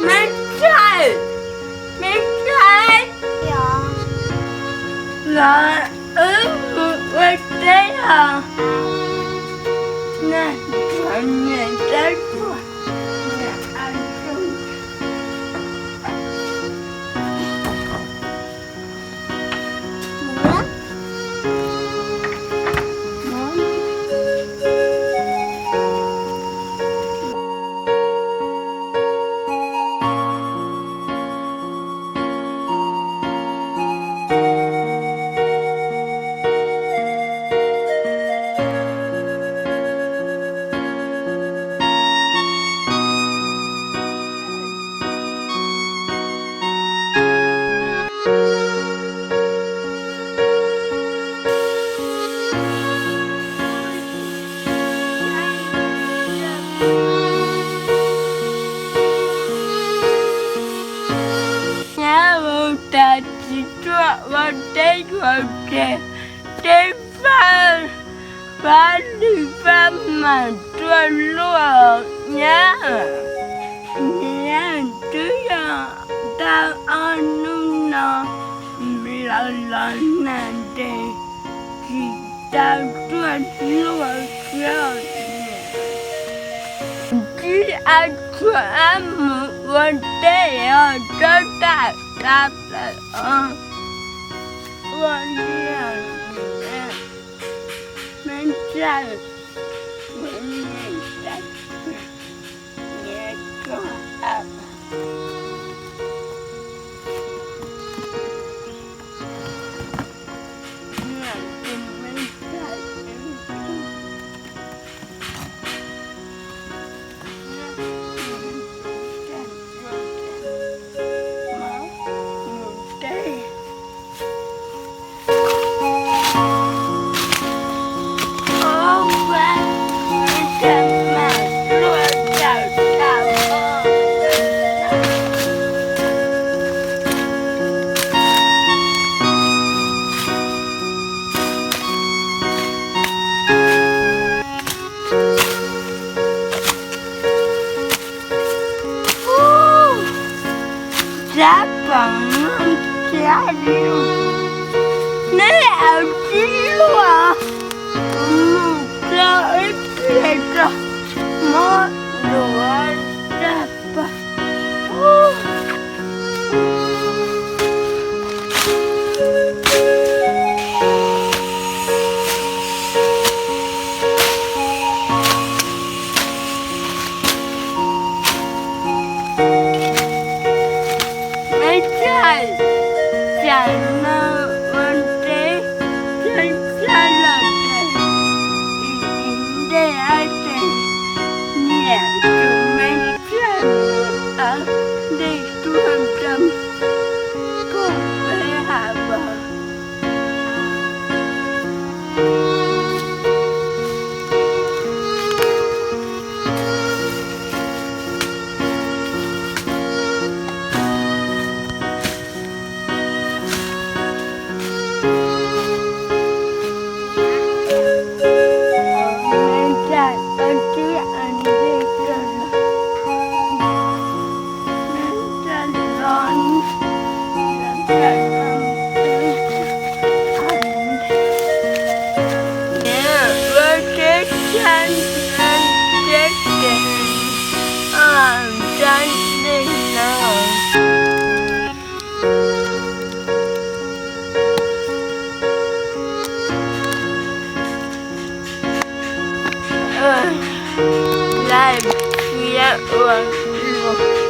Me ntxhais, me ntxhais, los wb mus ua teb os. Niam tab tuaj. Nyab mus tas tsis tuaj ua teb ua ke, teb faj, faj lwj faj mam tuaj luaj nyab. Nyab twb yog tau ob hnub no lawm los nag ntes tsis tau tuaj luaj kiag. Tib a tsuag ab mus ua teb os, tsob tag kab plaws os. Ua li me ntxhais, me ntxhais, me ntxhais. Rab pom no thiab li, neb au tib luaj, mus txog ib pliag tso, mob duav rab pom. Me ntxhais, tsam no ua teb txog txaj lawm ces, ntej ab tseem nyiam tus me ntxhais mus ua ntej tuaj rau pog peb hav pos. Lawv thiab ua luaj.